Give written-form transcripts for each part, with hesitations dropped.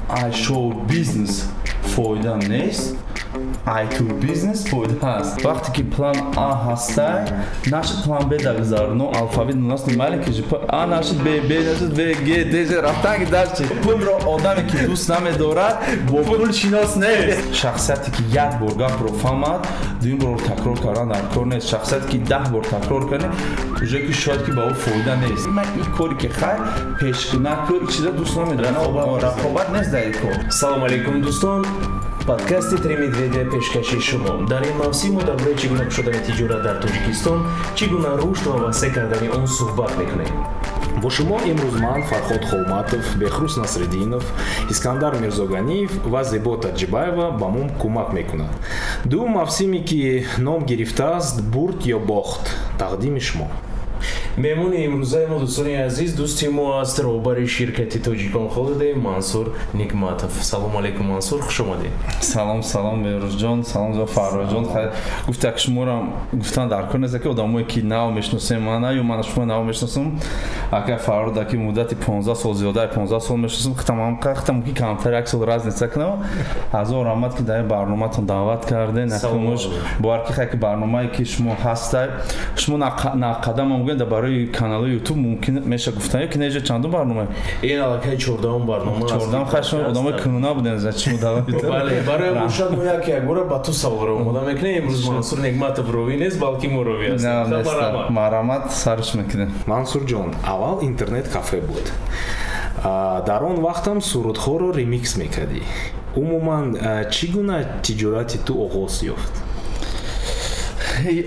Ай шоу-бизнес фоида нест, ай ту бизнес фоида ҳаст. Вақте ки план А ҳастай, нашид план Б дагзар. Но алфавит у нас не маленький же. А нашид Б, Б нашид В, Г, Д, Ж рафтан ки дальше. Пулро одаме ки дӯст намедорад, бо пул шинос нест. Шахсияте ки як бор гапро фаҳмад, дуюм бор такрор кардан дар кор нест. Шахсияте ки 10 бор такрор кардем, уже ки шояд ки ба ӯ фоида нест. Ман ин коре ки хайр пеш накӯ, ин чиза дӯст намедорам. Рақобат нест дар ин кор. Салом алейкум, дӯстон. Подкасти «Три медведя» пешкаши шумо. Дар ин мавсим мо дар бораи чӣ гуна кушодани тиҷорат дар Тоҷикистон, чӣ гуна рушд ва васеъ кардани он суҳбат мекунем. Бо шумо имрӯз ман, Фарход Холматов, Бехрӯз Насриддинов, Искандар Мирзоганиев ва Зебо Таҷибаева ба мо кӯмак мекунад. Ду мавсиме ки ном гирифтааст «Бурд ё бохт», тақдими шумо. Меҳмони имрӯзаи мо, дӯстони азиз, дӯсти мо аст, роҳбари ширкати «Тоҷикон Холидей» Мансур Нигматов. Салому алейкум, Мансур, хуш омадед. Салом, салом, Беҳрӯзҷон, салом, Фарроҷон. Гуфта ки шуморо гуфтан дар кор нест, ки одамое ки нав мешиносем мана ё мана шумо нав мешиносам. Ака Фаррода ки муддати 15 сол, зиёдаи 15 сол мешиносам, хитам хитам ки камтар як сол разница кунам. Ҳазор раҳмат, ки дар ин барноматон даъват карден. Акмош бовар ки хай ки барномае ки шумо ҳастай, шумо нақадам гӯянд барои каналҳои Ютуб мумкин меша гуфтан ё ки неҷа чандум барнома? Ин аллакай 14-ум барнома. 14-ум. Хай, шумо одамои кунуна будем, за чӣ даъват? Бале, барои бошад мо як якбора ба ту саволро омода мекунем. Имрӯз Мансур Негматов ровӣ нест, балки мо ровӣ ҳастем. Марҳамат, сарш мекунем. Мансурҷон, аввал интернет кафе буд, дар он вақтам сурудҳоро ремикс мекардӣ. Умуман, чӣ гуна тиҷорати ту оғоз ёфт?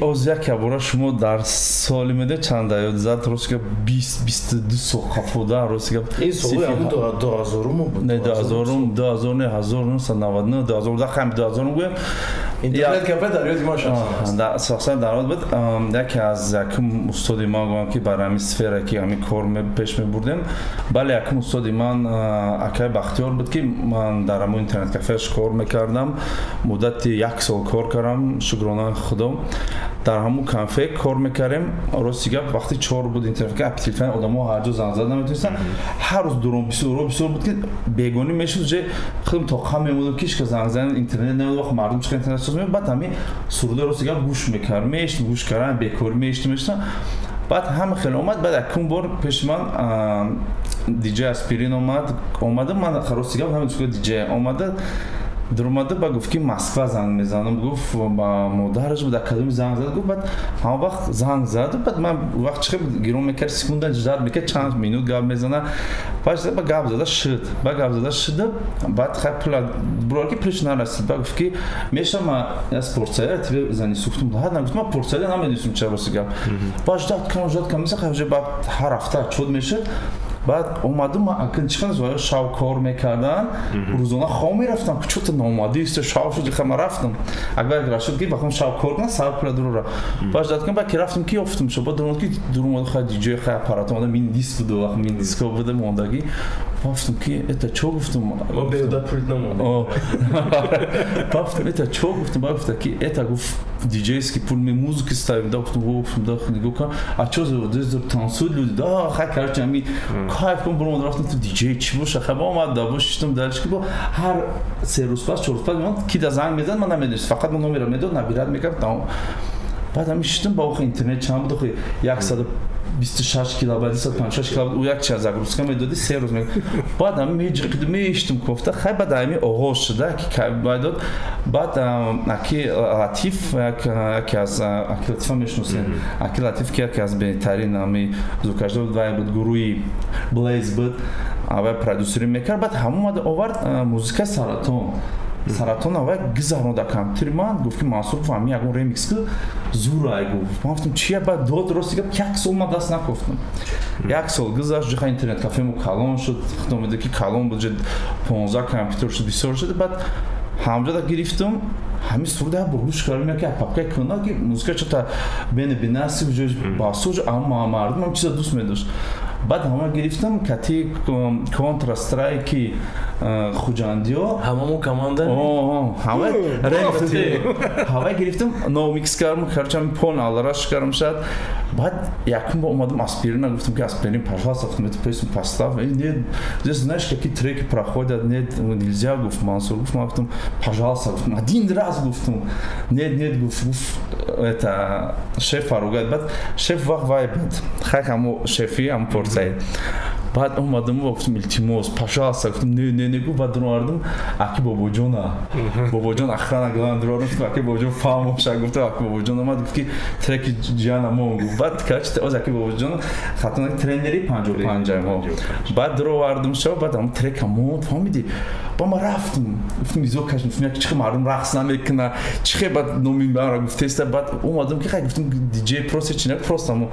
Оз як бора шумо дар соли меде чанда ёд зад, рост гап, 20-22 сол қафода, рост гап. Ин соли 2000-ум буд. Не, 2000-ум, 2000 не, 1999, 2010, хам 2000 гӯем. Интернет кафе дар ёди ма шахсан. Шахсан дар ёд буд. Яке аз якум устоди ман гӯям, ки бар ҳамин сфера ки ҳамин кор пеш мебурдем, бале, якум устоди ман акай Бахтиёр буд, ки ман дар ҳамон интернет кафеаш кор мекардам. Муддати як сол кор кардам, шукрона Худо. Дар ҳамун кафе кор мекардем. Рости гап, вақти чор буд интернет кафе, телефон одамо ҳар ҷо занг зада наметонистанд. Ҳар рӯз дурон бисёр бисёр буд, ки бегонӣ мешуд, же худам тоқа мемондам, ки ҳичка занг задан, интернет намуд. Вақт мардум чӣ интернет соз. Баъд ҳамин суруда, рости гап, гӯш мекард, мешт, гӯш кардан, бекорӣ мешт, мештам. Баъд ҳама хеле омад. Баъд якум бор пеши ман диҷей Аспирин омад. Омада, ман, рости гап, ҳамин диҷей омада даромада, ба гуфт, ки Москва занг мезанам. Гуфт, ба модараш буд, академи занг зад. Гуфт, баъд ҳамон вақт занг зад. Баъд ман вақт чихе гирон мекард, секунда ждать мекард, чанд минут гап мезана. Баъд ба гап зада шуд, ба гап зада шуда, баъд хай пула бурор, ки пулш нарасид. Ба гуфт, ки меша ма я порция тебе занесу. Гуфтам, ҳа, гуфтам, ман порция намедонистам ча, рости гап. Баъд ждать кардам, ждать кардам, миса хай, баъд ҳар ҳафта чуд мешуд. Баъд омадум, ман акн чихел шав кор мекардан, рӯзона хоб мерафтам, чута номадӣ иста шав шуд. Ха, рафтам, агар рашуд, ки бахом шав кор кунам, сар пула дурура. Баъд ждать кардам, баъд ки рафтам, ки ёфтам шо, баъд дуромад, ки дуромад, хай диҷей, хай аппарат омада, мини диск буд, вақт мини диско буда мондагӣ. Гуфтам, ки это чо, гуфтам. Беуда пулт намонд. Гуфтам, это чо, гуфтам. Баъд гуфта, ки это, гуфт, диджейский пульт, мы музыки ставим. Да, гуфтам, гуфтам, да, нигоҳ кун, а чо за танцуют люди, да. Хай, короче, ами кайф кун, буром рафтам, ту диджей чӣ боша. Хай, омад, да, бош шиштам дальше, ки бо ҳар 3 рӯз пас, 4 рӯз пас ман ки да занг мезад, ман намедонистам, фақат ман номера медод, набирать мекард, тамом. Баъд ами шиштам, ба охи интернет чанд буд, охи 126 килобайт, 256 килобайт, ӯ як чиз загрузка медоди, 3 рӯз. Баъд ами меҷиқиду меиштум, кофта. Хай, баъд ами оғоз шуда, ки дод. Баъд аки Латиф, яке аз аки Латифа мешиносем, аки Латиф, ки яке аз беҳтарин ами звукорежиссёр буд, вай буд, гурӯҳи Блейз буд, вай продюсерӣ мекард. Баъд ҳамон омада овард музыкаи Саратон. Саратон аввал гузаронда компютери ман, гуфт, ки Мансур, гуфт, ами ягон ремикс ки зурай, гуфт. Ман гуфтам, чия? Баъд дод, рости гап, як сол ман даст накофтам. Як сол гузашт, ҷиха интернет кафемо калон шуд, худо ки калон буд, 15 компютер шуд, бисёр шуд. Баъд ҳамҷода гирифтам, ҳамин суруда бо гӯш кардам, ки папкаи куна, ки музыка чота бени бинаси басуҷ, амма мардум ҳам чиза дӯст медошт. Баъд ҳама гирифтам, кати Контра Страйки. Хуҷандиё. Ҳамамо команда? Ҳама ҳавай гирифтам, нов микс кардам, короче, пол алараш кардам шад. Баъд якум бор омадам Аспирина, гуфтам ки Аспирин, пожалуйста, гуфтам, эту песню поставь. Нет, здесь знаешь, какие треки проходят, нет, нельзя, гуфт Мансур, гуфт, ман гуфтам, пожалуйста, гуфтам, один раз гуфтам. Нет, нет, гуфт, это шеф фаругад. Баъд шеф вақт вай буд. Хай ҳамо шефи, ҳамо Порт-Саид. Баъд омадам ва гуфтам, илтимос, пожалуйста, гуфтам, не, не, не, гуфт, баъд дуровардам аки Бобоҷона. Бобоҷон охрана главный дуровардам, гуфтам, аки Бобоҷон фаҳмоша, гуфтам, аки Бобоҷон омад, гуфт ки треки ҷиана мон, гуфт. Баъд короче, оз аки Бобоҷон хатона тренери 55 мо. Баъд дуровардам шо, баъд ҳам трека мон, фаҳмиди? Ба ма рафтам, гуфтам, изо кашм, гуфтам, як чихе мардум рақс намекуна, чихе баъд номи маро гуфтеста, баъд омадам ки хай гуфтам диджей просто чи не просто мо.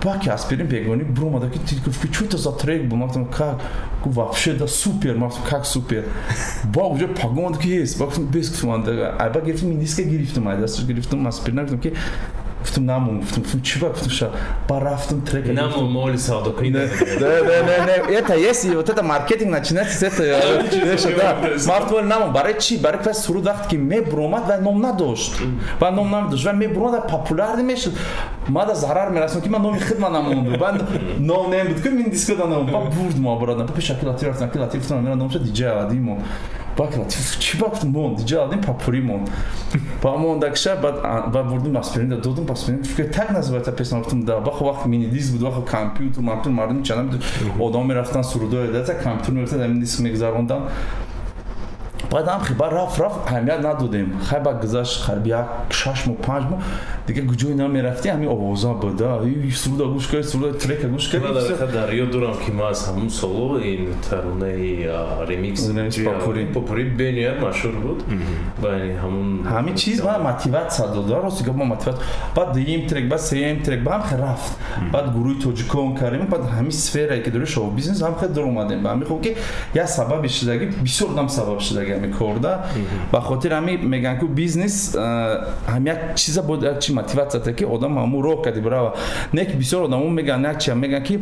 Ба ки Аспирин бегони буромада ки гуфт ки чё это за трек был, ман как, вообще да супер, ман как супер. Ба уже погон ки есть, ба гуфтам без гуфтам, ай ба гирифтам миниска гирифтам, ай дасташ гирифтам Аспирин, гуфтам ки гуфтам намон, гуфтам чи ба гуфтам ша, ба рафтам трек. Намон моли савдо кунӣ. Да, да, да, да, это есть, вот это маркетинг начинается с этого, да. Ман гуфтам намон, барои чи? Барои ки суруд вақте ки мебуромад ва ном надошт. Ва ном надошт, ва мебуромад ва популярный мешуд. Ма да зарар мерасонам ки ман номи худ ман намонду. Баъд ном нем буд ки мин диско да ном. Ба бурд мо обратно. Ба пеш Аки Латиф рафтам, Аки Латиф гуфтам, мера номша диджей Аладдин мон. Ба Аки Латиф чи ба гуфтам, мон диджей Аладдин попури мон. Ба мондакша баъд бурдум Аспирин да додум, Аспирин гуфт так называется песня, гуфтам да. Ба вақт мини диск буд, вақт компютер, мардум чанд одам мерафтан сурудои дата компютер мерафтан, ҳамин диск мегузарондан. Баъд ҳам хиба рафт, аҳамият надодем. Хай ба гузашт қариб як 6 моҳ, 5 моҳ, дигар куҷое намерафтӣ, ҳамин овоза буд. Суруда гӯш кард, суруда трека гӯш кард. Ман дар ёд дорам ки ман аз ҳамун соло ин таронаи ремикс попури бениҳоят машҳур буд. Байни ҳамун ҳамин чиз ман мотиватсия дод. Рости гап, ман мотиватсия. Баъд дуюм трек, баъд сеюм трек, ба ҳам хел рафт. Баъд гурӯҳи тоҷикон кардем, баъд ҳамин сферае ки дори шоу бизнес ҳам хел дуромадем. Ба ҳамин хоб ки як сабаби шудаги, бисёр одам сабаб шудаги ҳамин корда. Ба хотир ҳамин мегӯянд ку бизнес ҳам як чиза бояд, як чи мотиватсия ки одам ҳамун роҳ кади бирава. Не ки бисёр одамо мегӯянд, як чи мегӯянд ки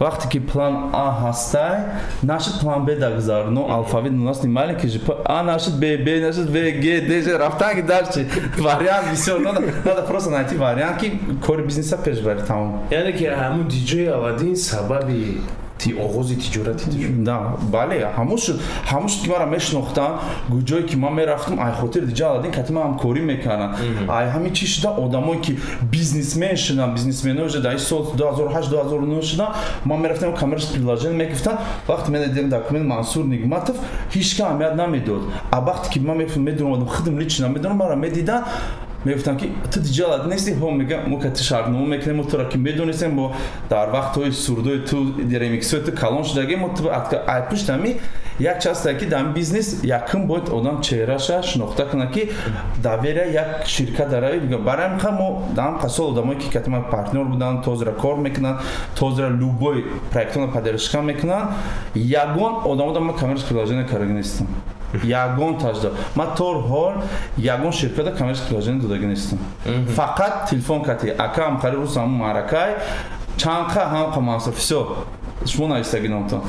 вақте ки план А ҳастай, нашид план Б дагузар. Но алфавит у нас не маленький же. А нашид Б, Б нашид В, Г, Д, Ж, рафтан ки дальше. Вариант бисёр. Надо просто найти вариант ки кори бизнеса пеш бари тамом. Яъне ки ҳамун диджей Аладдин сабаби оғози тиҷорати ту шуд? Да, бале, ҳамун шуд, ҳамун шуд ки маро мешинохтанд, ҷое ки ман мерафтам, ай хотири диджей Аладдин кати ман ҳамкорӣ мекарданд. Ай ҳамин чи шуда, одамое ки бизнесмен шуданд, бизнесменое уже дар сол 2008, 2009 шуданд, ман мерафтам коммерческий предложение мегуфтанд, вақте медидем документ Мансур Нигматов, ҳеҷ кас аҳамият намедод. А вақте ки ман мегуфтам, медонам, худам лично медонам, маро медиданд, мегуфтанд ки ту диджей Аладдин нести, ҳо мегӯям, мо кати шартнома мекунем, мо туро ки медонистем, мо дар вақтҳои сурудои ту, ремиксҳои ту калон шудагем, мо ту ай пушт ҳами як частае ки дар бизнес якум бояд одам чеҳраша шинохта кунад ки доверия як ширкат дарави. Барои ҳамин ха мо дар ҳам қасол одамое ки кати ман партнёр буданд, тозира кор мекунанд, тозира любой проектона поддержка мекунанд, ягон одамо ман коммерческий предложение кардаги нестам. Ягон таҷда. Ман то ҳол ягон ширката коммерческий предложение додаги нестам. Фақат телефон кати. Ака ҳамкари рӯз ҳамун маъракай, чанқа ҳамқа Мансур, всё. Шумо навистаги номтон.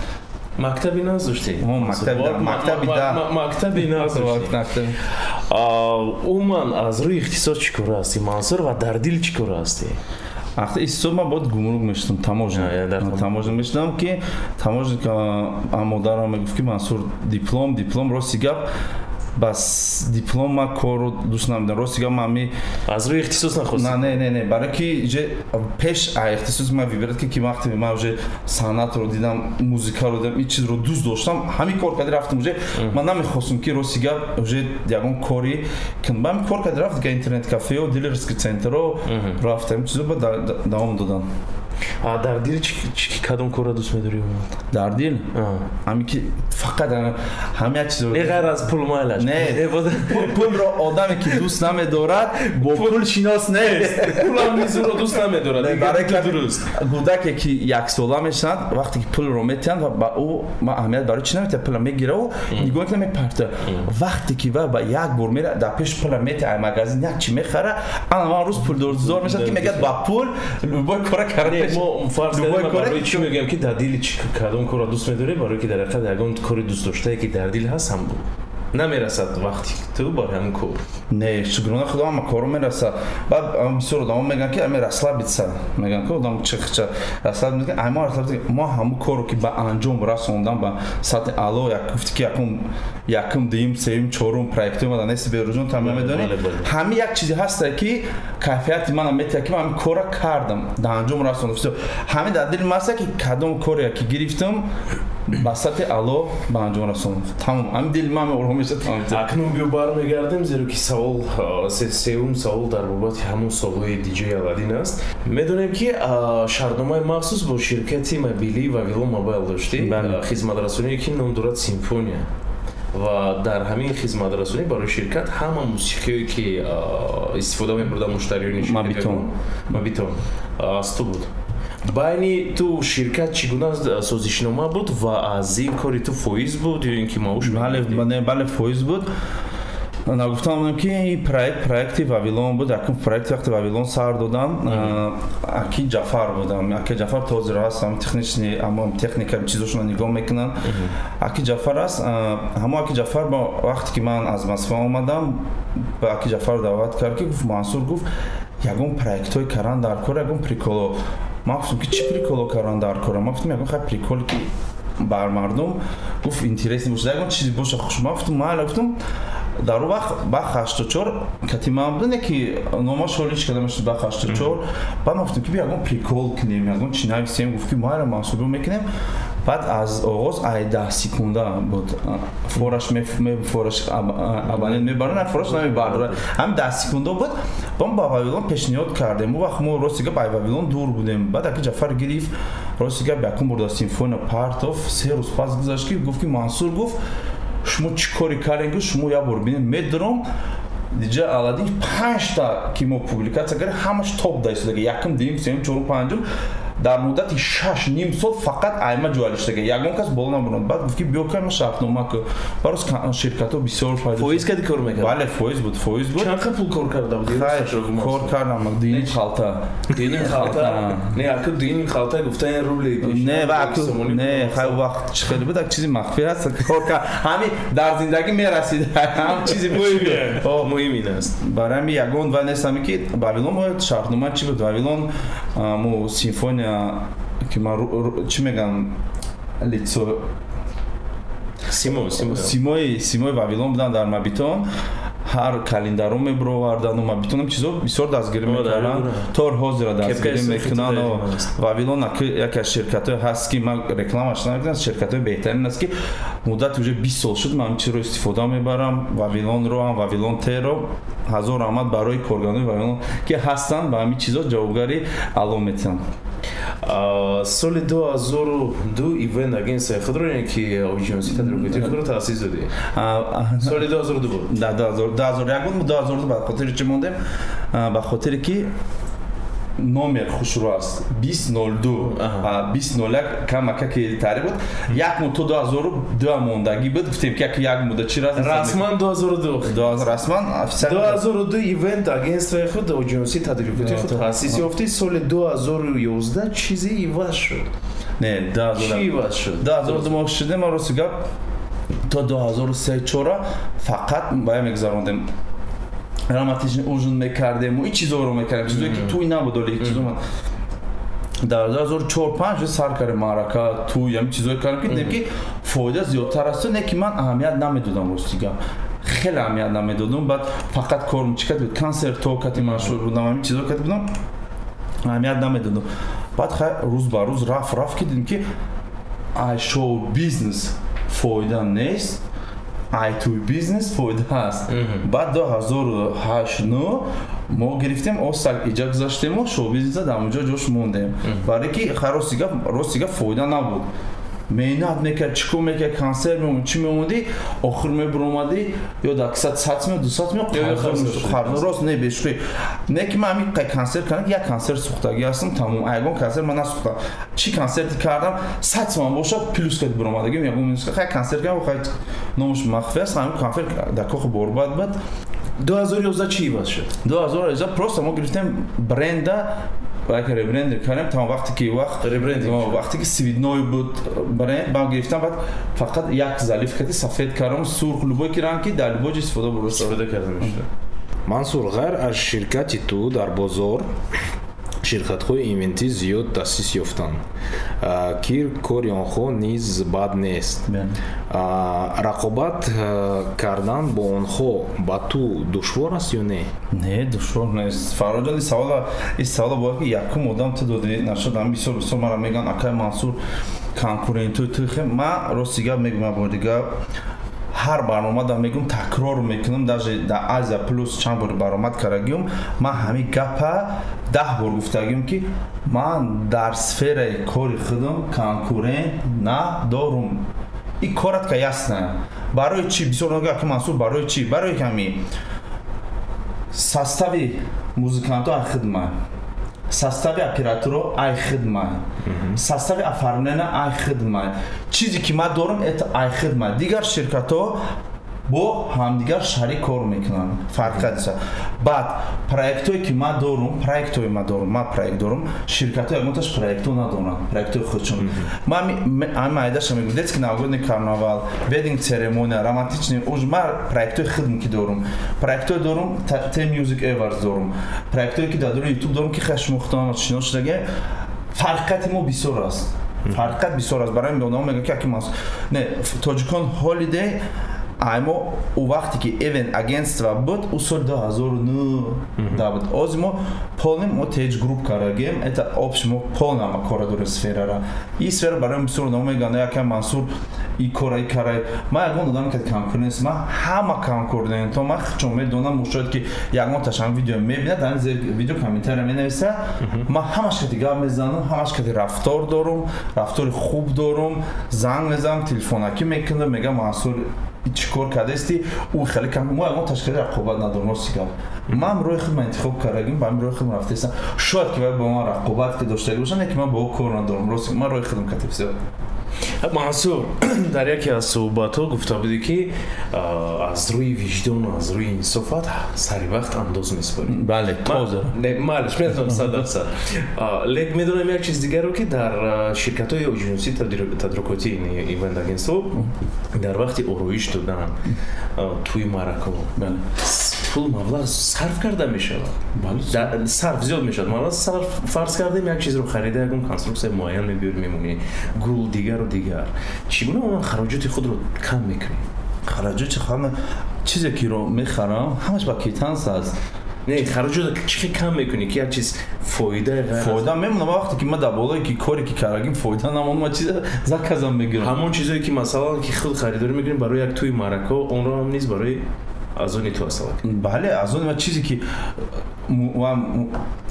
Мактаби наз доштӣ? Мактаби да. Мактаби наз доштӣ. Умуман аз рӯи ихтисос чӣ кора ҳастӣ, Мансур, ва дар дил чӣ кора ҳастӣ? Вақте ихтисос ман бояд гумрук мешудам, таможня. Таможня мешудам ки таможня модарам мегуфт ки Мансур диплом, диплом, рости гап бас диплом ма корро дӯст намедорам. Рости гап ман ми аз рӯи ихтисос нахостӣ? Не, не, не, не, барои ки же пеш а ихтисос ман выбирать ки вақте ман уже санъатро дидам, музикаро дидам, ин чизро дӯст доштам, ҳамин кор карда рафтам уже. Ман намехостам ки рости гап уже ягон кори кунам. Ба ҳамин кор карда рафт, дига интернет кафео, дилерский центро рафтам, чизо ба давом додам. А дар дил чи кадом корро дӯст медорӣ? Дар дил? Ҳамин ки фақат ҳамин як чизро. Не ғайр аз пул майлаш. Не, пулро одаме ки дӯст намедорад, бо пул шинос нест. Пулам низ ӯро дӯст намедорад. Барои ки дуруст. Кӯдаке ки яксола мешавад, вақте ки пулро метиҳанд ва ба ӯ ман аҳамият барои чӣ наметиҳад, пулро мегира ӯ нигоҳ мекунад, мепарта. Вақте ки ва ба як бор мера, дар пеш пулро метиҳад, ай магазин як чӣ мехара, ана ман рӯз пулдордор мешавад ки мегӯяд ба пул любой кора карда. Мо фарз кардем барои чӣ мегӯям ки дар дили кадом корро дӯст медорӣ, барои ки дар ҳақиқат ягон кори дӯст доштае ки дар дил ҳаст ҳам намерасад вақти ту бар ҳамин кор. Не, шукрона худо ҳама корро мерасад. Баъд бисёр одамо мегӯянд ки ами расслабиться, мегӯянд ки одам чихча расслаб мекунад. Ама расслаб мо ҳамун корро ки ба анҷом расондам ба сатҳи аъло, як гуфти ки якум, дуюм, сеюм, чорум проектҳои мада нест беруҷон там намедонӣ. Ҳамин як чизе ҳаста ки кайфияти мана метиҳад ки ман ҳамин корро кардам, дар анҷом расондам. Ҳамин дар дили ман аст ки кадом коре ки гирифтам ба сатҳи аъло ба анҷом расондам. Тамом, ҳамин дили ман ором мешавад. Тамом. Акнун биё бармегардем, зеро ки савол сеюм савол дар бобати ҳамун солҳои диҷей Аладдин аст. Медонем ки шартномаи махсус бо ширкати мобилии Вавилон Мобайл доштӣ, хизматрасоние ки ном дорад Симфония, ва дар ҳамин хизматрасонӣ барои ширкат ҳама мусиқиое ки истифода мебурданд муштариёни Мобитон аз ту буд. Байни ту ширкат чӣ гуна созишнома буд ва аз ин кори ту фоиз буд ё ин ки маош? Бале, фоиз буд. Нагуфтам будам ки ин проект проекти Вавилон буд. Якум проект вақти Вавилон сар додам, аки Ҷафар будам. Аки Ҷафар ҳозир ҳаст, ҳам техничный, ҳам техника чизошонро нигоҳ мекунанд. Аки Ҷафар аст. Ҳамо аки Ҷафар вақте ки ман аз Москва омадам, ба аки Ҷафар даъват кард ки гуфт: Мансур, гуфт, ягон проектҳои каран дар кор, ягон приколо. Ман гуфтам ки чӣ приколо каран дар кора? Ман гуфтам ягон хай приколе ки бар мардум, гуфт, интересный бошад, ягон чизе боша хуш. Ман гуфтам майла. Гуфтам дар он вақт Бах 84 кати ман буд, не ки номаш ҳоли ҳеч када мешуд Бах 84. Баъд ман гуфтам ки бия ягон прикол кунем, ягон чи нависем. Гуфт ки майла, мансубо мекунем. Баъд аз оғоз ай 10 секунда буд, фораш фораш абонент мебарад, фораш намебардорад, ҳамин 10 секунда буд. Ба мо ба Вавилон пешниҳод кардем. Он вақт мо рости гап ай Вавилон дур будем. Баъд аки Ҷафар гирифт, рости гап, якум бор Симфония партов. 3 рӯз пас гузашт ки гуфт ки Мансур, гуфт, шумо чӣ коре кардем? Гуфт, шумо як бор бинед, медуром диҷа Аладдин панҷта ки мо публикатсия кардем, ҳамаш топ да истодаги, якум, дуюм, сеюм, чорум, панҷум. Дар муддати 6,5 сол фақат айма ҷоялиштага, ягон кас боло набурд. Баъд гуфт ки биё кай шартнома ку. Бароз ширкатҳо бисёр пайдо. Фоиз кади кор мекард? Бале, фоиз буд, фоиз буд. Чанд пул кор карда буд? Кор кардам дуюним халта. Дуюним халта? Не, аку дуюним халта гуфта ин рубли. Не, ва аку не, хай вақт чӣ хеле буд, як чизи махфӣ ҳаст. Кор кар ҳами дар зиндагӣ мерасид, ҳам чизи муҳим ин аст. Барои ҳами ягон ва нестами ки Вавилон бояд шартнома чӣ буд. Вавилон мо Симфония ки ман чӣ мегӯям, лицо симо. Симои Вавилон буданд дар Мабитон. Ҳар календаро мебуровардану Мабитонам чизо бисёр дастгирӣ мекарданд, то ҳозира дастгирӣ мекунанд. Вавилон яке аз ширкатҳое ҳаст ки ман рекламаш намекунам, ширкатҳои беҳтарин аст ки муддати уже 20 сол шуд ман чиро истифода мебарам, Вавилонро ҳам, Вавилон Теро. Ҳазор раҳмат барои коргарони Вавилон ки ҳастанд, ба ҳамин чизо ҷавобгари аъло метиҳанд. Соли 2002 ивент агентсияи худро, яъне ки оҷонси тадорукоти худро таъсис додӣ. Соли 2002 буд? 2001 буд. 2002 ба хотири чӣ мондем? Ба хотире ки номер хушрӯ аст, 2002, 2001 камака ки таърих буд, як моҳ то 2002 мондагӣ буд. Гуфтем ки як муддат чи расман 2002. Расман. 2002 ивент агентствои худ, оҷонси тадорукоти худ таъсис ёфтӣ. Соли 2011 чизе иваз шуд? Не. Чӣ иваз шуд? 2002 мо шудем. Рости гап, то 2003 чора фақат бая мегузарондем, романтичный ужин мекардем, ин чизоро мекардем, чизое ки туй набуд. Оли чизо дар 2004-5 сар кардем, маърака, туй, ҳамин чизое кардем ки дидем ки фоида зиёдтар аст. Не ки ман аҳамият намедодам, рости гап, хеле аҳамият намедодам. Баъд фақат корм чӣ кардем, консертҳо кати машҳур будам, ҳамин чизо кати будам, аҳамият намедодам. Баъд хай рӯз ба рӯз рафт, рафт ки дидем ки ай шоу бизнес фоида нест, ай туй бизнес фоида ҳаст. Баъд 2008 мо гирифтем, осак иҷа гузаштему шоу бизнеса дар онҷо ҷош мондем, барое ки хай рости гап, фоида набуд. Меҳнат мекард, чӣ кор мекард, консерт меомад, чӣ меомадӣ, охир мебуромадӣ ё дар кисат 100 мео, 200 мео қарз. Рост не, бешӯхӣ не ки ман ҳамин консерт кардам, як консерт сӯхтагӣ ҳастам, тамом. Ягон консерт ман насӯхтам. Чӣ консерте кардам, 100 сомон бошад, плюс кади буромадагим, ягон минус. Хай консерт кардам, хай номаш махфӣ аст. Ҳамин консерт дар кохи Борбад буд. 2011 чӣ иваз шуд? 2011 просто мо гирифтем бренда. як ребрендинг кардем. Там вақте ки вақт ребрендинг вақте ки цветной буд бренд, ба гирифтам, баъд фақат як залив кардӣ, сафед кардам, сурх, любой ки ранг ки дар любой ҷо истифода бурда истифода карда мешуд. Мансур, ғайр аз ширкати ту дар бозор ширкатҳои ивентӣ зиёд таъсис ёфтанд, ки кори онҳо низ бад нест. Рақобат кардан бо онҳо ба ту душвор аст ё не? Не, душвор нест. Фарроҷон, ин савола бояд ки якум одам ту додӣ нашуд. Ам бисёр бисёр мара мегӯянд, акай Мансур, конкурентои ту. Ман рости гап мегӯям, бори дигар ҳар барномада мегӯм, такрор мекунам, даже дар Азия Плюс чанд бор баромад кардагиум, ман ҳамин гапа 10 бор гуфтагиум, ки ман дар сфераи кори худам конкурент надорум. И коротко, ясно. Барои чӣ? Бисёр нагӯяд, ки Мансур, барои чӣ? Барои ҳами состави музыкантҳо ай хидма, состави операторо ай хидма, состави оформления ай хидма. Чизе ки ман дорам, это ай хидма. Дигар ширкатҳо бо ҳамдигар шарик кор мекунанд, фарқият аст. Баъд проектҳое ки ман дорум, проектҳои ман дорум, ман проект дорум, ширкатҳо ягонташ проектҳо надоранд, проектҳои худшон. Ман ҳамин майдаша мегӯм: детский новогодний карнавал, wedding церемония, романтичный ужин. Ман проектҳои худм ки дорум, проектҳое дорум, T Music Awards дорум, проектҳое ки дар дури YouTube дорум, ки хеле шумо худтон шинос шудагӣ. Фарқияти мо бисёр аст, фарқият бисёр аст. Барои одамо мегӯям, ки аки не, Тоҷикон Holiday аймо ӯ вақте ки event агентство буд, ӯ соли 2009 да буд. Ози мо полный мо теҷ групп кардагем, это общий, мо полный ама кора дорем сферара. И сфера барои бисёр одамо мегӯянд, якам Мансур и кора, и кара. Ман ягон одаме ки конкурент, ман ҳама конкурентҳо ман чун медонам, шояд ки ягонташ ҳам видео мебинад, дар зер видео комментария менависа. Ман ҳамаш кати гап мезанам, ҳамаш кати рафтор дорум, рафтори хуб дорум, занг мезанам, телефонакӣ мекунам, мегӯям, Мансур, чӣ кор кардасти? Ӯ хеле кам, мо ягон ташкили рақобат надорем. Рости гап, ман роҳи худро интихоб кардагим, ба ҳамин роҳи худам рафтаистам. Шояд ки вай бо ман рақобат ки доштагӣ бошад, не ки ман бо ӯ кор надорам. Рости, ман роҳи худам кати всё. Мансур, дар яке аз суҳбатҳо гуфта будӣ, ки аз рӯи виҷдону аз рӯи инсофат сари вақт андоз месупорӣ. Бале, тоза. Малеш, медонам, 100%. Лек медонам як чиз дигарро, ки дар ширкатҳои оҷинсӣ тадорукотӣ, ивент агентство, дар вақти ороиш додан тӯи маърако пул, маблағ сарф карда мешавад, сарф зиёд мешавад. Маблағ сарф, фарз кардем, як чизро харида, ягон конструксияи муайян мебиёри, мемонӣ, гул, дигару дигар. Чӣ гуна он хароҷоти худро кам мекунӣ? Хароҷоти ҳама чизе ки ро мехарам, ҳамаш ба квитансия аст. Не, хароҷот чӣ кам мекунӣ, ки як чиз фоидаи ғайр фоида мемонам? Вақте ки ман дар болое ки коре ки кардагим фоида намонам, ман чиза заказам мегирам. Ҳамон чизое ки, масалан, ки худ харидорӣ мекунӣ барои як тӯи маърако, онро ҳам низ барои аз они ту аст? Бале, аз они ман. Чизе ки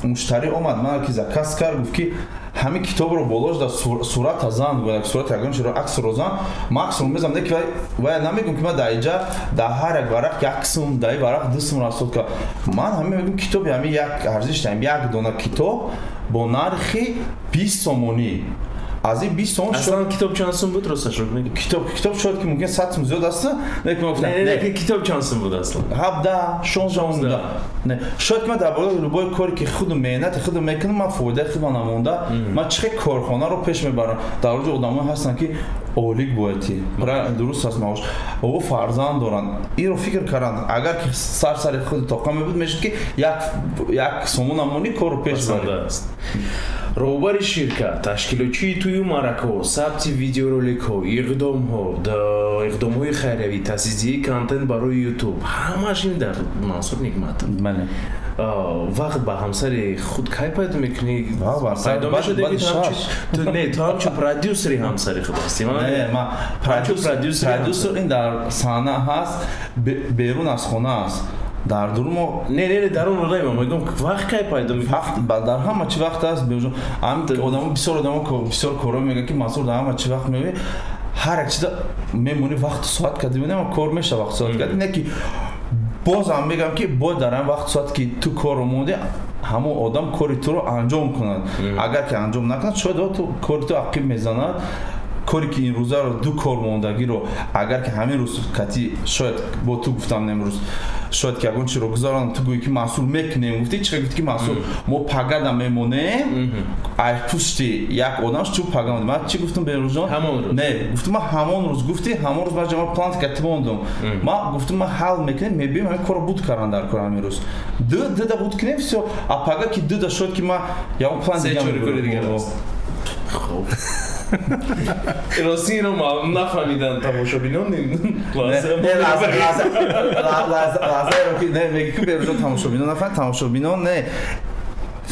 муштарӣ омад, ман ки заказ кард, гуфт, ки ҳамин китобро болош дар сурата зан, як сурати ягон чиро, аксро зан, ман аксро мезанам. Не ки вай намегӯм, ки ман дар инҷа дар ҳар як варақ як сум, дар ин варақ 2 сум расход кард. Ман ҳамин мегӯм, китоби ҳамин як арзиш даҳем, як дона китоб бо нархи 20 сомонӣ. Аз ин 20 сомон Аслан китоб чанд сум буд, росташро мегӯ? Китоб шояд ки мумкин 100 сум зиёд аст. Не, китоб чанд сум буд аслан? 17, 16. Не, шояд ки ман дар бораи любой коре ки худам меҳнати худам мекунам, ман фоидаи худам намонда, ман чӣ хел корхонаро пеш мебарам? Дар оҷо одамое ҳастанд, ки олик бояд, дуруст аст, маош, о фарзанд доранд, инро фикр карданд. Агар ки сар сари худи тоқа мебуд, мешуд, ки як сомон намонӣ, корро пеш барӣ. Роҳбари ширкат, ташкилотчии тӯю маъракаҳо, сабти видеороликҳо, иқдомҳо, иқдомҳои хайриявӣ, таъсисдиҳии контент барои Ютуб, ҳамааш ин дар Мансур Нигматов. Вақт ба ҳамсари худ кай пайдо мекунӣ? Не, ту ҳамчун продюсери ҳамсари худ ҳастӣ. Продюсер ин дар саҳна ҳаст, берун аз хона аст, дар дуру мо. Не, дар он родаи ман мегӯям, вақт кай пайдо вақт дар ҳама чӣ вақт аст. Одамо, бисёр одамо бисёр корҳо мегӯянд, ки Мансур, дар ҳама чӣ вақт меоӣ? Ҳар як чиза мемонӣ, вақту соат кардӣ, кор меша, вақт соат кардӣ. Не ки бозам мегӯям, ки бояд дар ҳамин вақт соат ки ту корро монди, ҳамон одам кори туро анҷом кунад. Агар ки анҷом накунад, шояд ту кори ту ақиб мезанад. Кори ки имрӯзаро ду кор мондагиро агар ки ҳамин рӯз кати шояд бо ту гуфтам имрӯз шояд ки ягон чиро гузаронам, ту гӯӣ ки Мансур мекунем, гуфтӣ чӣ гуфтӣ ки Мансур мо пагада мемонем, ай пушти як одам чу пага мондем. Ман чӣ гуфтам Беҳрӯзҷон? Не, гуфтам ман ҳамон рӯз гуфтӣ, ҳамон рӯз ман ҷама план кати мондум. Ман гуфтам ман ҳал мекунем, мебием ҳамин корро буд кардан дар кор ҳамин рӯз. Ду да буд кунем, всё. А пага ки ду да шуд ки ман ягон план дигар. Хуб. Рости инро нафаҳмиданд тамошобинон. Лаҳзаеро ки не мегӣ ки Беҳрӯзҷон тамошобинон нафаҳмид, тамошобинон не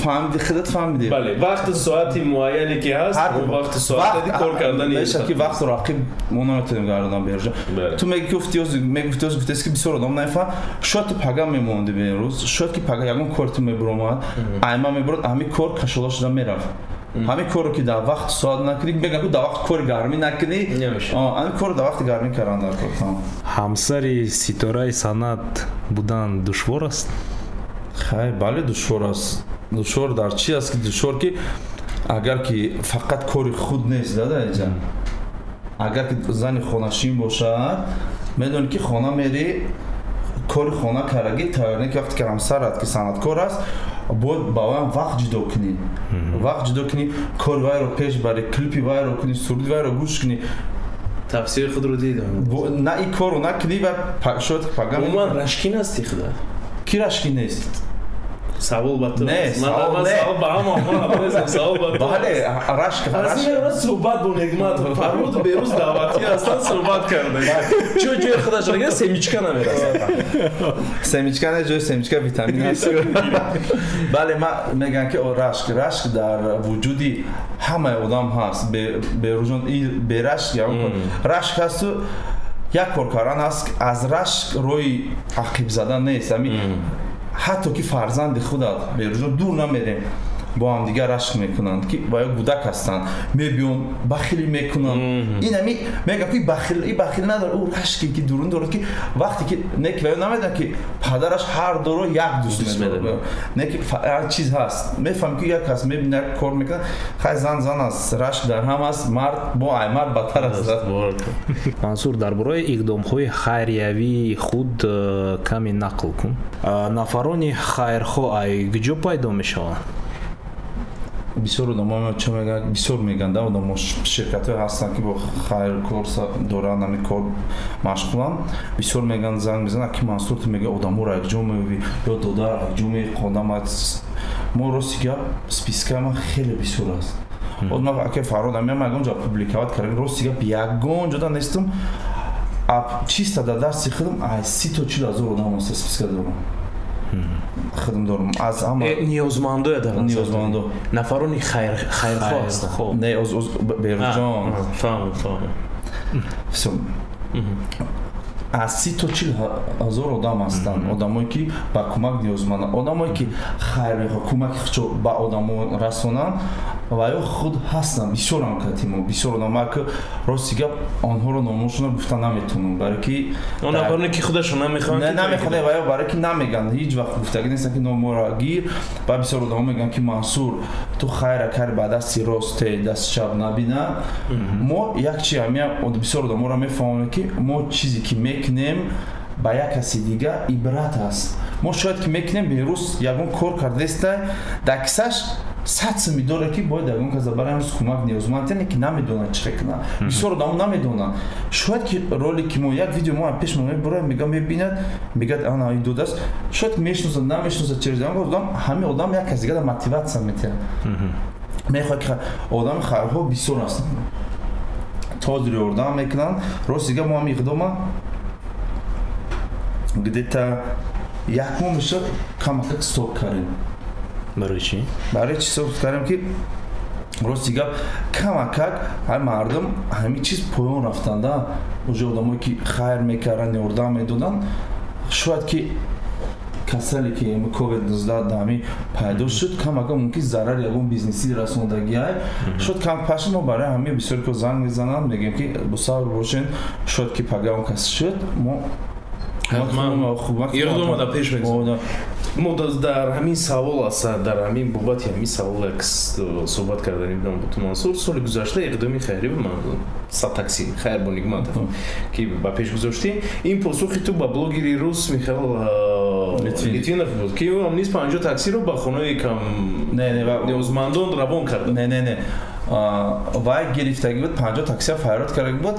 фаҳмиди, худат фаҳмидӣ. Бале, вақту соати муайяне ки ҳаст, вақту соати кор кардани мешавад ки вақтро рақиб мо наметавонем гардонам Беҳрӯзҷон. Ту мегӣ ки мегуфти гуфтаст ки бисёр одам нафаҳм, шояд ту пага мемонди Беҳрӯз, шояд ки пага ягон кори ту мебуромад, айма мебурад, ҳамин кор кашола шуда мерафт. Ҳамин корро ки дар вақт соат накунӣ, мегӯям ки дар вақт кори гармӣ накунӣ, ҳамин корро дар вақти гармӣ кардан дар кор. Ҳамсари ситораи санъат будан душвор аст? Хай, бале, душвор аст. Душвор дар чи аст ки душвор ки агар ки фақат кори худ нест, дадаҷан. Агар ки зани хонашин бошад, медонӣ ки хона мери, кори хона кардаги тайёр не ки вақте ки ҳамсарат ки санъаткор аст, бояд ба вайам вақт ҷудо кунӣ. Вақт ҷудо кунӣ, кори вайро пеш барӣ, клипи вайро кунӣ, суруди вайро гӯш кунӣ. Тафсири худро дидам. На ин корро накунӣ ва шояд ки пага. Умуман рашкин ҳасти худат? Ки рашкин нест? Савол ба ту. Не, савол не. Савол ба ҳама, савол ба ту. Бале, рашк. Аз ин рӯз суҳбат бо Негмат Фарруд Беҳрӯз даъватӣ ҳастанд, суҳбат кардаем. Ҷой ҷои худаш рага семичка намерасад. Семичка не, ҷои семичка витамин аст. Бале, ман мегӯям ки рашк, рашк дар вуҷуди ҳамаи одам ҳаст. Беҳрӯзҷон, бе рашк рашк ҳасту як кор кардан аст, аз рашк роҳи ақиб задан нест. Ҳамин ҳатто ки фарзанди худат Беҳрӯзҷон дур намерем, бо ҳамдигар рашк мекунанд ки ва ё кӯдак ҳастанд, мебиён бахилӣ мекунанд. Ин ами мегӯям ки бахил, и бахил надорад, ӯ рашке ки дурун дорад ки вақте ки не ки ва ё намедонад ки падараш ҳар дуро як дӯст медорад, не ки ҳар чиз ҳаст, мефаҳмӣ ки як кас мебинад як кор мекунад. Хай, зан зан аст, рашк дар ҳам аст, мард бо ай мард бадтар аст. Мансур, дар бораи иқдомҳои хайриявии худ каме нақл кун. Нафарони хайрхоҳ ай куҷо пайдо мешаванд? Бисёр одамо чӣ мегӯянд, бисёр мегӯянд, одамо ширкатҳое ҳастанд ки бо хайркор доранд, ҳамин кор машғуланд. Бисёр мегӯянд, занг мезананд ки Мансур, ту мегӯяд одаморо якҷо меёвӣ ё додар якҷо меқодамат. Мо рости гап спискаи ман хеле бисёр аст. Оз ман ака Фаррод ам ягон ҷо публиковать кардам, рости гап ягон ҷода нестам. Чисто дар дасти худам ай 30 то 40 ҳазор одам аст списка дорам. Худам дорам аз ҳама ниёзмандо дар ниёзмандо нафарони хайрхоҳ ҳастанд. Не, оз Беҳрӯзҷон фаҳм фаҳм. Всё. Аз 30 то 40 ҳазор одам ҳастанд, одамое ки ба кӯмак ниёзманданд, одамое ки хайр мехоҳанд, кӯмаки худшо ба одамо расонанд ва ё худ ҳастанд. Бисёрам кати мо, бисёр одам ки рости гап онҳоро номошонро гуфта наметавонам, барое ки он нафароне ки худашон намехоҳанд, намехоҳанд ва ё барое ки намегӯянд, ҳеҷ вақт гуфтагӣ нестанд ки номоро гир. Ва бисёр одамо мегӯянд ки Мансур, ту хайра карди, ба дасти рост дасти чап набина. Мо як чи ҳамин бисёр одаморо мефаҳмонем ки мо чизе ки мекунем ба як каси дигар ибрат аст. Мо шояд ки мекунем, Беҳрӯз ягон кор кардаеста, дар кисаш 100 сӯми дорад ки бояд ягон кас барои ҳамрӯз кӯмак ниёзманд, яъне ки намедонад чӣ кунад. Бисёр одамо намедонанд. Шояд ки ролики мо, як видео мо пеш мо мебурад, мега мебинад, мегӯяд ана ин додааст, шояд мешиносад, намешиносад, через ягон одам, ҳамин одам як кас дигар мотиватсия метиҳад. Мехоҳад ки одами хайрхоҳ бисёр ҳастанд, то зир ёрдам мекунанд. Рост дигар мо ҳам иқдома где-то як моҳ мешавад камакак стоп кардем. Барои чӣ? Барои чӣ стоп кардем ки рости гап камакак ҳай мардум ҳамин чиз поён рафтанда, уже одамое ки хайр мекарданд, ёрдам медоданд, шояд ки касале ки ковид-19 дар ҳамин пайдо шуд, камака мумкин зарари ягон бизнесӣ расондагиай, шояд кам паши мо. Барои ҳамин бисёр ки занг мезананд, мегӯем ки босабр бошен, шояд ки пага он кас шуд, мо иқдома дар пеш мегузорем. Мо дар ҳамин савол аст, дар ҳамин бобати ҳамин савол як суҳбат кардани будам бо ту, Мансур. Соли гузашта иқдоми хайрӣ сад такси Хайр бо Нигматов, ки ба пеш гузоштӣ, ин посухи ту ба блогери рус Михаил Литвинов буд, ки ӯ ҳам низ 50 таксиро ба хонаи кам ниёзмандон равон карда. Не, не, не, вай гирифтагӣ буд, 50 таксия файрод кардаги буд,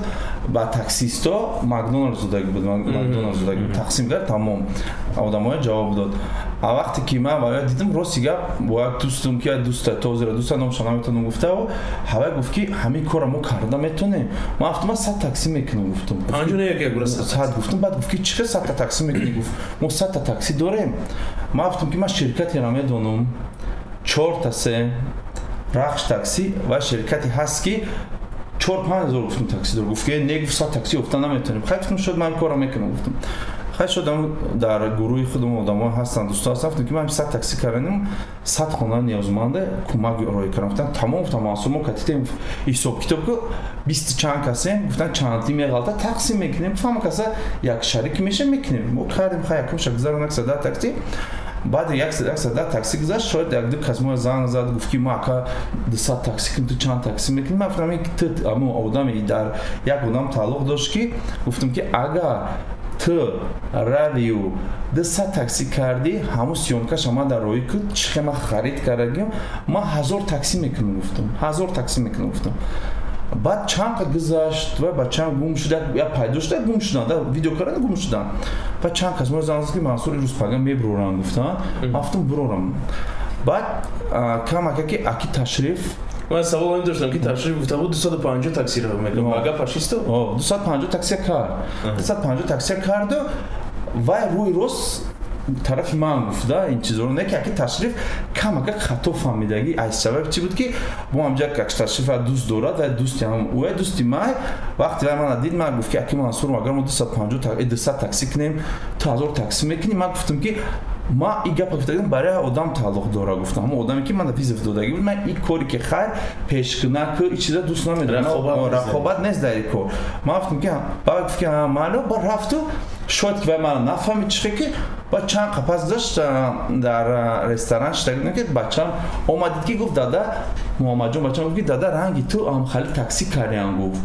ба таксисто Макдоналдс додаги буд, Макдоналдс додаги буд, тақсим кард, тамом, одамоя ҷавоб дод. А вақте ки ман вая дидам, рости гап, бо як дӯстум, ки як дӯста тозира дӯста, номша наметавонам гуфта, ҳавай гуфт, ки ҳамин корро мо карда метавонем. Ман гуфтам, ман 100 такси мекунам, гуфтам. 100 гуфтам. Баъд гуфт, ки чӣ хел 100-та такси мекунӣ? Гуфт, мо 100-та такси дорем. Ман гуфтам, ки ман ширкатеро медонам, чорта се Рахш такси ва ширкате ҳаст, ки 4-5 ҳазор, гуфтам, такси дор. Гуфт, ки не, гуфт, 100 такси ёфта наметавонем. Хай, гуфтам, шуд, ман корро мекунам, гуфтам. Хай, шудам, дар гурӯҳи худам одамо ҳастанд, дӯсто ҳастанд, гуфтам, ки ман 100 такси кардем, 100 хона ниёзманде кӯмак роҳӣ кардам. Гуфтам, тамом, гуфтам, Мансур, мо катитем ҳисоб китоб ку, бисту чанд касем, гуфтан, чандти меғалта, тақсим мекунем, ҳама каса як шарик меша, мекунем. Мо кардем. Хай, якумша гузарон 110 такси, баъди 110 такси гузашт, шояд як ду кас мо занг зад, гуфт, ки мо, ака, 200 такси кунем, ту чанд такси мекунӣ? Ман гуфтам, ту амо одаме дар як одам тааллуқ дошт, ки гуфтам, ки агар ту равию 200 такси кардӣ, ҳамун съёмкаша ман дар роҳӣ ку, чӣ хел ман харид кардагим, ман 1000 такси мекунам, гуфтам, 1000 такси мекунам, гуфтам. Баъд чанд қад гузашт, ва бачаам гум шуд, як пайдо шуда, гум шуданд, видео кардан, гум шуданд. Баъд чанд кас мо занг зад, ки Мансур, рӯз пага мебурорам, гуфтанд. Ман гуфтам, бурорам. Баъд камака ки аки ташриф Ман савол ин доштам, ки ташриф гуфта буд, 250 таксиро мекунам, ба гапаш исто. 250 таксия кард, 250 таксия карду вай рӯи рост тарафи ман гуфта ин чизоро, не ки аки ташриф камака хато фаҳмидагӣ. Аз сабаби чӣ буд, ки бо ҳамҷа как ташрифа дӯст дорад ва дӯсти ҳам ӯ дӯсти май. Вақте вай мана дид, ман гуфт, ки аки Мансур, агар мо 250, 200 такси кунем, ту 1000 такси мекунӣ? Ман гуфтам, ки ман ин гапа гуфтагим барои одам тааллуқ дора, гуфтам, ҳамон одаме, ки мана вызов додагӣ буд. Ман ин коре, ки хайр пешкунаку, ин чиза дӯст намедорам, рақобат нест дар ин кор. Ман гуфтам, ки баъд гуфт, ки маълум. Ба рафту, шояд ки вай мана нафаҳмид, чӣ ки баъд чанд қапас гузашт, дар ресторан шида, ки бачам омадид, ки гуфт, дада Муҳаммадҷон, бачам гуфт, ки дада, ранги ту амхали такси кардиам, гуфт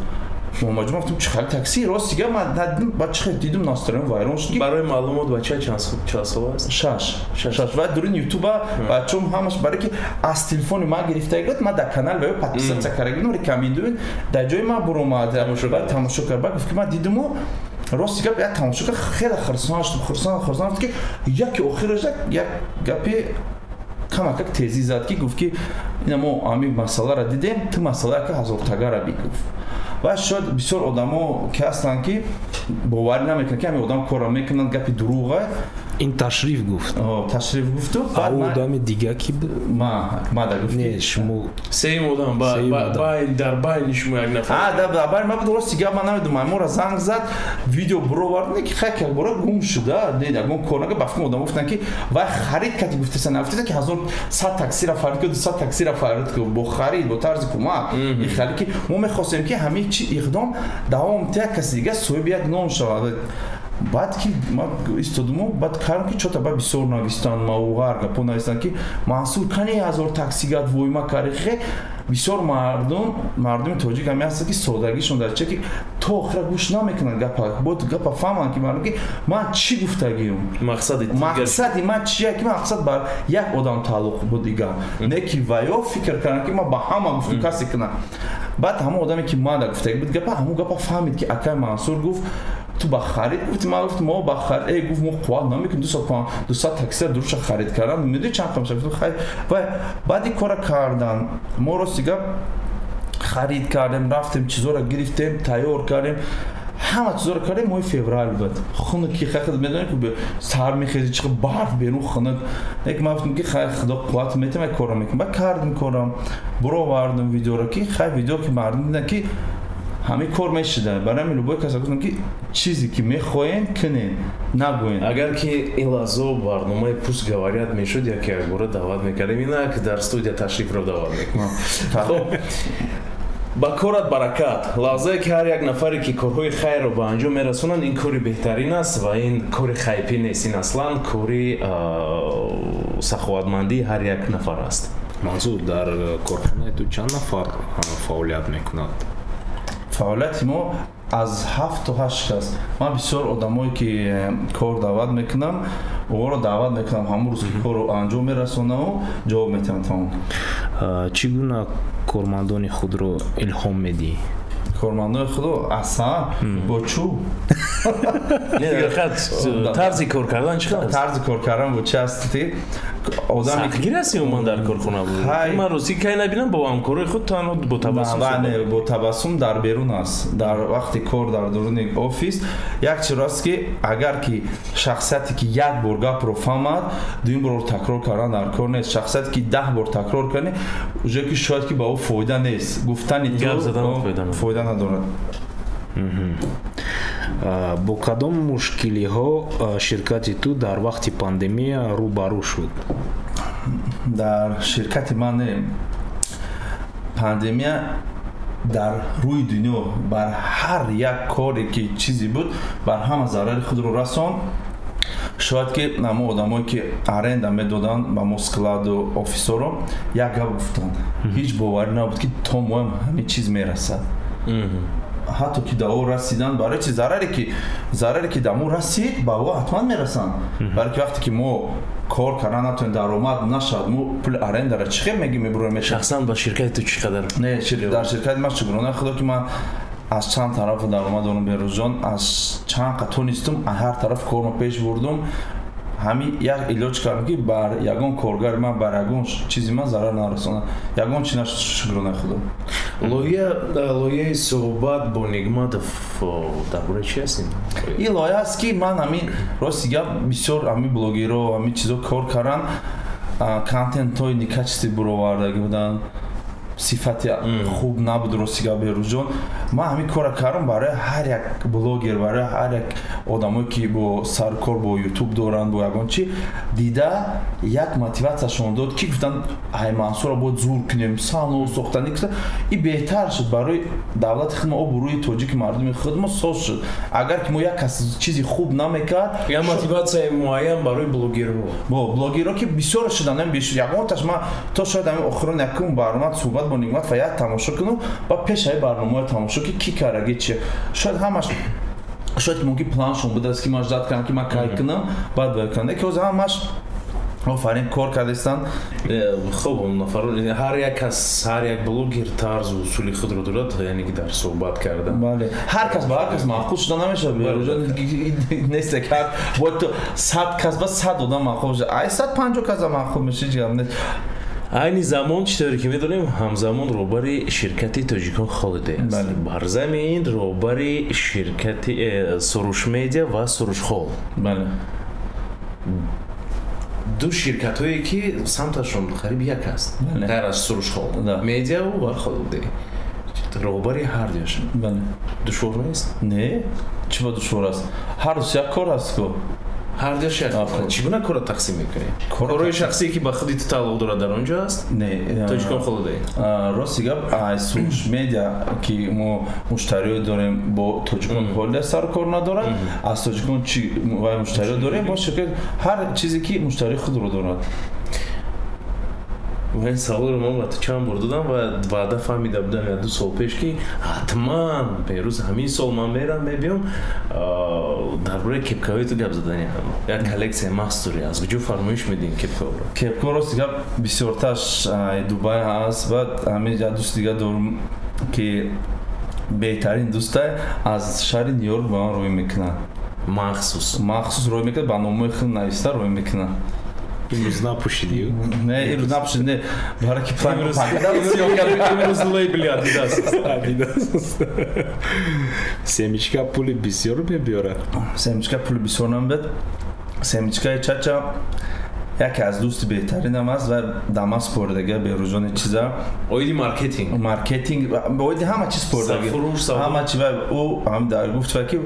Муҳаммадҷон. Гуфтам, чӣ хали такси? Рости гап, ман надидам, баъд чӣ хел дидум, настроение вайрон шуд. Барои маълумот, бача чанд сол аст? Шаш, шаш. Ва дурин ютуба бачам ҳамаш, барои ки аз телефони ман гирифта буд, ман дар канал ва подписаться карда будам, рекомендуем, дар ҷои ман буромад, тамошо кард. Баъд гуфт, ки ман дидуму, рости гап, як тамошо кард, хеле хурсанд шуд, хурсанд, хурсанд, ки яке охираш як гапи камакак тезӣ зад, ки гуфт, ки ина мо ҳамин масъаларо дидем, ту масъала ки ҳазортагара бигуфт. Ва шояд бисёр одамо ки ҳастанд, ки боварӣ намекунанд, ки ҳамин одам корро мекунанд, гапи дурӯға. Ин ташриф гуфт? Ташриф гуфту. Одами дига ки буд? Мада гуфт. Не, шумо. Сеюм одам дар байни шумо як нафар. Дар байни ма буд. Рости гап, ман намедонам, моро занг зад, видео буровард, не ки хай якбора гум шуда, не ягон кор нага. Ба фикр, одам гуфтанд, ки вай харид карди, гуфтеса, нагуфтеса, ки 1100 таксира фарид ку, 200 таксира фарид ку, бо харид, бо тарзи кӯмак. Ин хали ки мо мехостем, ки ҳамин чи иқдом давом, як каси дига соҳиби як ном шавад. Баъд ки ма истодуму, баъд кардам, ки чота баъд бисёр навистанд, мауғар гапо навистанд, ки Мансур кани 1000 такси гад войма кари. Хе бисёр мардум, мардуми тоҷик ҳами ҳастанд, ки содагишон дар че, ки то охира гӯш намекунанд гапа, бод гапа фаҳманд, ки мардум, ки ман чӣ гуфтагиюм, мақсади ман чия, ки ман мақсад бар як одам тааллуқ буд дига, не ки ваё фикр кардам, ки ман ба ҳама гуфтум, касе кунад. Баъд ҳамон одаме, ки мада гуфтаги буд гапа, ҳамон гапа фаҳмид, ки акай Мансур гуфт, ту ба харид гуфти, ман гуфтам, мо ба харид. Э, гуфт, мо қувват намекунем 200 таксира дуруша харид кардан, медони чанд қамша? Гуфтам, хай. Ва баъди кора кардан, мо, рости гап, харид кардем, рафтем, чизоро гирифтем, тайёр кардем, ҳама чизоро кардем. Моҳи феврал буд, хунук, ки хай медонем, ки сар мехези, чи барф берун, хунук. Як ман гуфтам, ки хай, худо қувват метам, як корро мекунам. Баъд кардем корам, буровардем видеоро, ки хай, видео, ки мардум диданд, ки ҳамин кор мешуда. Барои ҳамин любой каса гуфтам, ки чизе ки мехоҳем, кунем, нагӯем. Агар ки ин лаҳзо барномаи «Пусть говорят» мешуд, яке якбора даъват мекардем, инак дар студия ташрифро даъват мекунем. Хоб. Ба корат баракат. Лаҳзае ки ҳар як нафаре ки корҳои хайрро ба анҷом мерасонанд, ин кори беҳтарин аст ва ин кори хайпӣ нест, ин аслан кори саховатмандии ҳар як нафар аст. Мансур, дар корхонаи ту чанд нафар фаъолият мекунад? Фаъолияти мо аз 7 то 8 кас. Ман бисёр одамое ки кор даъват мекунам, онҳоро даъват мекунам, ҳамон рӯз ки корро анҷом мерасонаму ҷавоб метиҳам тамом. Чӣ гуна кормандони худро илҳом медиҳӣ? Кормандони худро аслан бо чӯб. Не, ҳақиқат тарзи кор кардан чӣ қадар аст? Тарзи кор кардан бо чи аст? Одаме сахтгир ҳасти умуман дар корхона буд? Ман рости кай набинам бо ҳамкорои худ танҳо бо табассум. Не, бо табассум дар берун аст. Дар вақти кор дар дуруни офис як чиз аст ки агар ки шахсияте ки як бор гапро фаҳмад, дуюм бор такрор кардан дар кор нест. Шахсияте ки 10 бор такрор кунӣ, уже ки шояд ки ба ӯ фоида нест. Гуфтани гап задан фоида надорад. Бо кадом мушкилиҳо ширкати ту дар вақти пандемия рӯ ба рӯ шуд? Дар ширкати ман не. Пандемия дар рӯи дунё бар ҳар як коре ки чизе буд, бар ҳама зарари худро расонд. Шояд ки ҳамон одамое ки аренда медоданд ба мо складу офисҳоро, як гап гуфтанд. Ҳеҷ боварӣ набуд ки то моям ҳамин чиз мерасад. Ҳатто ки да ӯ расиданд, барои чи зараре ки да мо расид, ба ӯ ҳатман мерасанд. Барои ки вақте ки мо кор кардан натавонем, даромад нашавад, мо пули арендара чӣ хел мегирем, мебурем? Шахсан ба ширкати ту чӣ қадар? Не, дар ширкати ман шукрона Худо ки ман аз чанд тараф даромад дорам, Берӯзҷон, аз чанд қа тонистум, аз ҳар тараф кормо пеш бурдум. Ҳамин як илоҷ кардам ки бар ягон коргари ман, бар ягон чизи ман зарар нарасонад. Ягон чи нашуд, шукронаи Худо. Лоиҳаи суҳбат бо Нигматов дар бораи чи аст? Ин лоиҳа аст ки ман ҳамин рости гап бисёр ҳамин блогерро ҳамин чизо кор кардам, контентҳои некачественный буровардагӣ буданд, сифати хуб набуд, рости гап, Берӯзҷон. Ман ҳамин корро кардам барои ҳар як блогер, барои ҳар як одамое ки бо саркор бо ютуб доранд, бо ягон чи дида як мотиватсияшон дод ки гуфтанд ай Мансурро бояд зур кунем, сано сохтани и беҳтар шуд барои давлати худ мо, обрӯи тоҷики мардуми худ мо соз шуд. Агар ки мо як кас чизи хуб намекард, як мотиватсияи муайян барои блогерҳо. Бо блогерҳо ки бисёр шуданд, ягонташ ман то шояд ҳамин охирон якум барнома суҳбат бо Нигмат ва як тамошо кунам ва пеш ҳамин барномаро тамошо ки ки кардаги чи. Шояд ҳамаш шояд ки мумкин планшон будааст ки ман ждать кардам ки ман кай кунам, баъд бояд кунам. Ки ҳозир ҳамаш офарин кор кардастанд. Хуб, он нафарон ҳар як кас, ҳар як блогер тарзу усули худро дорад, яъне ки дар суҳбат кардан. Бале, ҳар кас ба ҳар кас маъқул шуда намешавад. Берӯзҷон нест ки ҳар бояд ту 100 кас ба 100 одам маъқул шавад. Ай 150 кас маъқул мешавад, ҳеҷ гап нест. Айни замон чӣ тавре ки медонем, ҳамзамон роҳбари ширкати Тоҷикон Холидей аст. Бар замин роҳбари ширкати Суруш Медиа ва Суруш Холл. Бале. Ду ширкатҳое ки самташон қариб як аст. Ғайр аз Суруш Холл, Медиа ва Холидей. Роҳбари ҳар дуяшон. Бале. Душвор нест? Не, чӣ ба душвор аст? Ҳар дус як кор аст ку. Ҳар дуяш як кор. Чӣ гуна корро тақсим мекунӣ? Корҳои шахсие ки ба худи ту тааллуқ дорад дар он ҷо аст? Не. Тоҷикон Холидей. Рости гап, Суруш Медиа ки мо муштариё дорем бо Тоҷикон Холидей сару кор надорад. Аз Тоҷикон чи вай муштариё дорем, бо ширкат ҳар чизе ки муштарии худро дорад. Ва ин саволро ман ба ту чанд бор додам ва ваъда фаҳмида будам я 2 сол пеш ки ҳатман берӯз ҳамин сол ман мерам мебиём дар бораи кепкаҳои ту гап задани ҳам. Як коллексияи махсус дорӣ, аз куҷо фармоиш медиҳем кепкаҳоро? Кепкаҳо рости гап бисёрташ Дубай ҳаст, баъд ҳамин як дӯст дига дорам ки беҳтарин дӯстай аз шаҳри Нью-Йорк ба ман рӯй мекунад. Махсус. Махсус рӯй мекунад, ба номҳои худ нависта рӯй мекунад. Имрӯз напӯшидӣ? Не, имрӯз напӯшид, не. Барои ки план имрӯз лейбли Адидас. Адидас. Семечка пули бисёр мебиёрад? Семечка пули бисёр намебиёрад. Семечкаи чача яке аз дӯсти беҳтаринам аст ва даман спордага Берӯзҷони чиза. Оиди маркетинг. Маркетинг, оиди ҳама чиз спордаги. Ҳама чи ва ӯ ҳам дар гуфт ва ки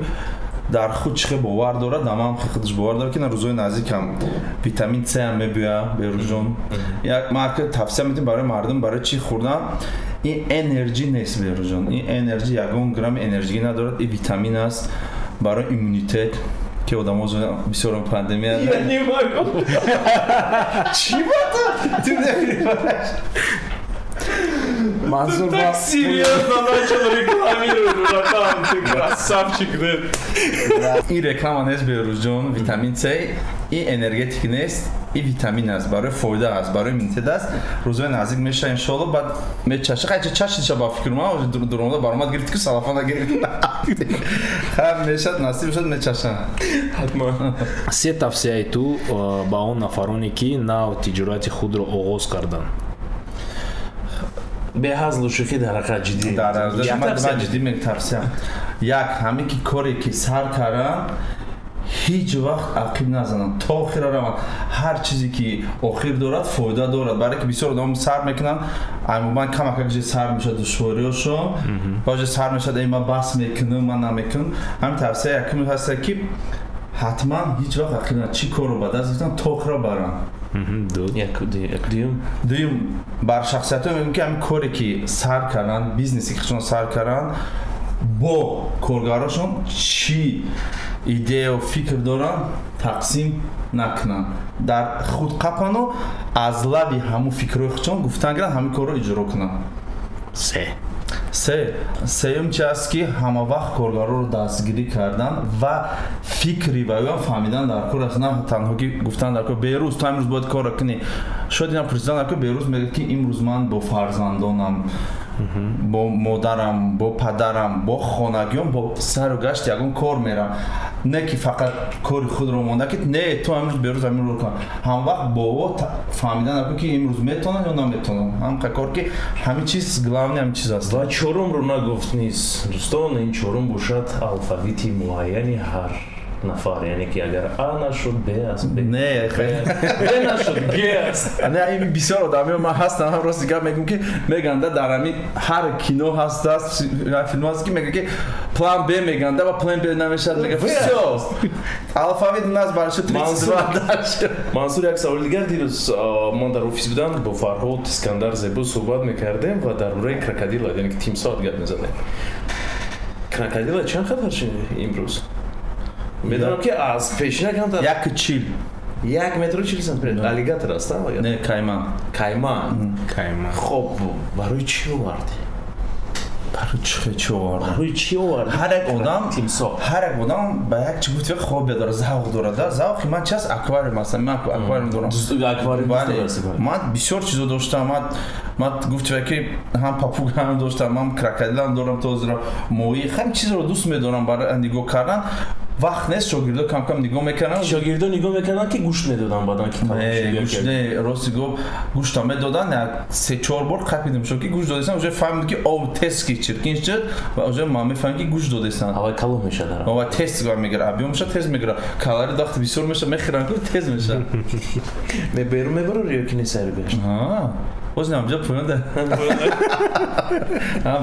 дар худ чӣ хел бовар дорад, дар ман хел худаш бовар дорад ки на рӯзҳои наздикам витамин С ҳам мебиёяд Берӯзҷон. Як ман тавсия медиҳам барои мардум барои чӣ хӯрдан. Ин энерҷи нест, Беҳрӯзҷон. Ин энерҷи ягон грамм энерҷӣ надорад. Ин витамин аст барои иммунитет, ки одамо бисёр пандемия. Я не могу. Чӣ бата? Ту намефаҳмиш. Мансур так серьезно начал рекламировать, братан, ты красавчик, да. Ин реклама нест, Беҳрӯзҷон, витамин С ин энергетик нест, ин витамин аст, барои фоида аст, барои иммунитет аст. Рӯзои наздик меша, иншоалло, баъд мечаша. Хайча чашиша ба фикр ман дуромада баромад гирифти ки салафона гирифт. Хайр, мешад, насиб шуд, мечаша. Ҳатман. Се тавсияи ту ба он нафароне, ки нав тиҷорати худро оғоз карданд. Беҳазлу шӯхӣ, дар ҳақиқат ҷиддӣ. Дар ҷиддӣ метавсиям. Як, ҳаме ки коре ки сар карданд, ҳеҷ вақт ақиб назананд, то охира раванд. Ҳар чизе ки охир дорад, фоида дорад. Барое ки бисёр одам сар мекунанд, аймуман камакак же сар мешавад душвориёшон, баъже сар мешавад, эй, ман бас мекунам, ман намекунам. Ҳамин тавсия якум ҳаста, ки ҳатман ҳеҷ вақт ақиб на, чӣ корро ба даст гирифтан, то охира баранд. Дуюм. Дуюм, бар шахсиятҳое мегӯям, ки ҳамин коре ки сар карданд, бизнесе ки худшон сар карданд, бо коргарошон чӣ идеяу фикр доранд, тақсим накунанд, дар худ қапану аз лаби ҳамун фикрҳои худшон гуфтан гиранд, ҳамин корро иҷро кунанд. Се. Се, сеюм чи аст, ки ҳама вақт коргароро дастгирӣ кардан ва фикри ваёам фаҳмидан дар кор аст, на танҳо ки гуфтан дар кор: «Берӯз, ту имрӯз бояд корро кунӣ». Шояд инам пурсидан дар кор. Берӯз мегӯяд, ки имрӯз ман бо фарзандонам, бо модарам, бо падарам, бо хонагиём, бо сару гашт ягон кор мерам, не ки фақат кори худро монда, ки не, ту имрӯз, берӯз ҳаминро кун. Ҳамвақт бо фаҳмидан дар кор, ки имрӯз метавонам ё наметавонам ҳамқа кор, ки ҳамин чиз главный ҳамин чиз аст. Ва чорумро нагуфт низ, дӯстон. Ин чорум бошад алфавити муайяни ҳар нафар, яъне ки агар А нашуд, Б аст, не, Б нашуд, Г аст. Не, ин бисёр одамиё ман ҳастам, рости гап мегӯм, ки меганда дар ҳамин ҳар кино ҳастааст, филм ҳаст, ки мега, ки план Б меганда ва план Б намешавад, мега: «Всё, алфавит у нас баршо 32 дальше». Мансур, як саволи дигар. Дирӯз ман дар офис будам, бо Фарҳод, Искандар, Зебо суҳбат мекардем ва дар бораи крокодила, яъне ки тимсоҳ, гап мезадем. Крокодила чанд қадар имрӯз? Медонам, ки аз пешина камтар. 1,40. 1 метру 40 сантиметр. Аллигатор аст? Не, кайман. Кайман. Кайман. Хоб, барои чӣ овардӣ? Барои чӣ чӣ овардам? Барои чӣ овардӣ? Ҳар як одам тимсоҳ. Ҳар як одам ба як чӣ гуфти хобия дорад, завқ дорад. Завқи ман чи аст? Аквариум аст. Ман аквариум дорам. Аквариум. Ман бисёр чизо доштам. Ман гуфти, ки ҳам папугаам доштам, ҳам крокодилам дорам, тозро моҳӣ, ҳам чизро дӯст медорам барои нигоҳ кардан. Вақт нест, шогирдо камкам нигоҳ мекарданд. Шогирдо нигоҳ мекарданд, ки гӯшт медоданд баъдан, ки гӯшт не, рости гуфт, гӯштам медоданд. Як се чор бор қапидем шо, ки гӯшт додестан, уже фаҳмид, ки об тез ки чиркин шуд ва уже ман мефаҳмем, ки гӯшт додестан. Ҳавай калон мешад. Ва тез мегира, объём меша, тез мегира, калори вақти бисёр меша, мехӯранд, тез меша. Берун мебарор ё ки не, сайру гашт? Боз намҷа поёнда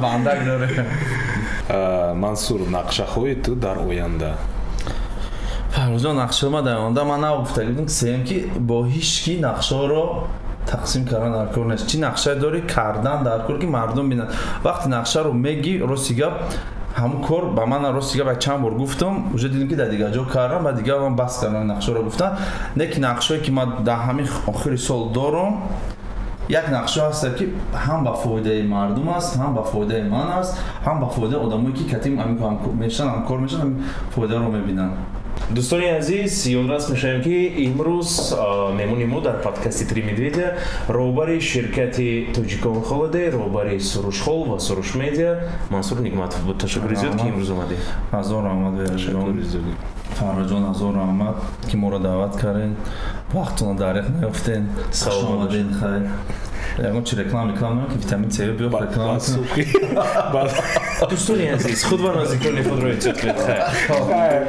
бандак дорем. Мансур, нақшаҳои ту дар оянда? Фаррӯзҷон, нақшаҳои ман дар оянда, ман нагуфта будем, сеюм, ки бо ҳеҷ ки нақшаҳоро тақсим кардан дар кор нест. Чӣ нақша дорӣ, кардан дар кор, ки мардум бинанд. Вақте нақшаро мегӣ, рости гап, ҳамун кор ба ман, рости гап, чанд бор гуфтам, уже дидем, ки дар дигар ҷо кардам ва дигар ман бас кардам нақшаро гуфтан. Не ки нақшое ки ман дар ҳамин охири сол дорам, як нақша ҳаст, ки ҳам ба фоидаи мардум аст, ҳам ба фоидаи ман аст, ҳам ба фоидаи одамое, ки катим мешан, ҳамкор мешан, фоидаро мебинанд. Дӯстони азиз, ёдрас мешавем, ки имрӯз меҳмони мо дар подкасти «Три медведя» роҳбари ширкати Тоҷикон Холидей, роҳбари Сурушхол ва Суруш Медиа Мансур Нигматов буд. Ташаккури зиёд, ки имрӯз омадед. Ҳазор раҳмат, Фарроҷон, ҳазор раҳмат, ки моро даъват кардед, вақтона дариқ наёфтен. Хуш омадед. Хайр, ягон чи реклама ки витамин С биё реклама. Дӯстони азиз, худ ва наздикони худро эҳтиёт кунед. Хайр.